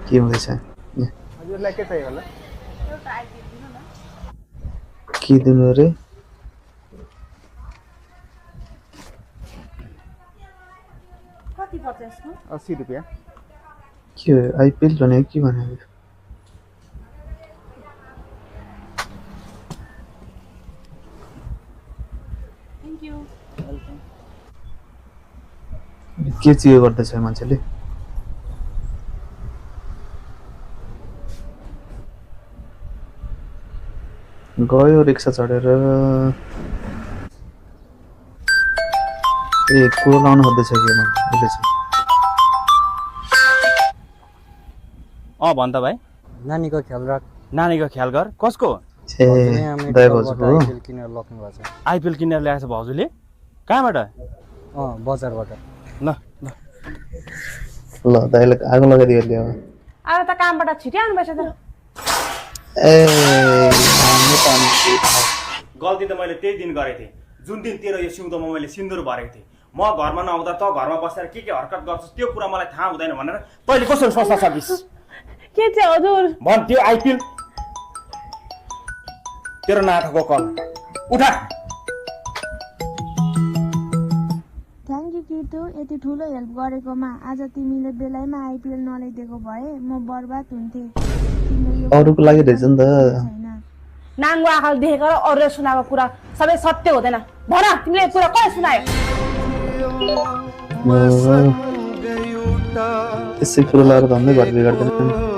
के हुँदैछ हजुरलाई के चाहियो होला के दिनु रे कति पर्छ यसको 80 रुपैयाँ के हो आइपिएल भने के भन्यो थ्याङ्क यू के चियो गर्दैछ मान्छेले गयो रिक्सा चढेर ए कुरो लाउनु खोज्दैछ कि उसले चाहिँ भन् त भाइ नानीको ख्याल राख नानीको ख्याल गर कसको ए दाइ भाउजूको हो आइपिएल किनेर लग्नु भएको छ आइपिएल किनेर ल्याएछ भाउजूले कहाँबाट बजारबाट ल ल ल दाइले आगो लगाइदियो ल्याऊ अब त कामबाट छिटै आउनुपर्छ त ए हामी त अनि गल्ती त मैले त्यही दिन गरेको थिएँ जुन दिन तेरो यो सिउँदोमा मैले सिन्दुर भरेको थिएँ म घरमा नआउँदा त घरमा बसेर के हरकत गर्छस् त्यो कुरा मलाई थाहा हुँदैन भनेर पहिले कसरी सोच्न सकिस् के चाहिँ हजुर भन् त्यो आइपिएल तेरो नाटकको कल उठा थ्याङ्क यू किटु यति ठुलो हेल्प गरेकोमा आज तिमीले बेलैमा आइपिएल नल्याइदिएको भए म बर्बाद हुन्थेँ अरूको लागि रहेछ नि त छैन नाङ्गो आँखाले देखेको र अरूले सुनाएको कुरा सबै सत्य हुँदैन भन तिमीले कुरा कसले सुनायो त्यसै कुरो लगाएर भन्दै घर बिगार्दैन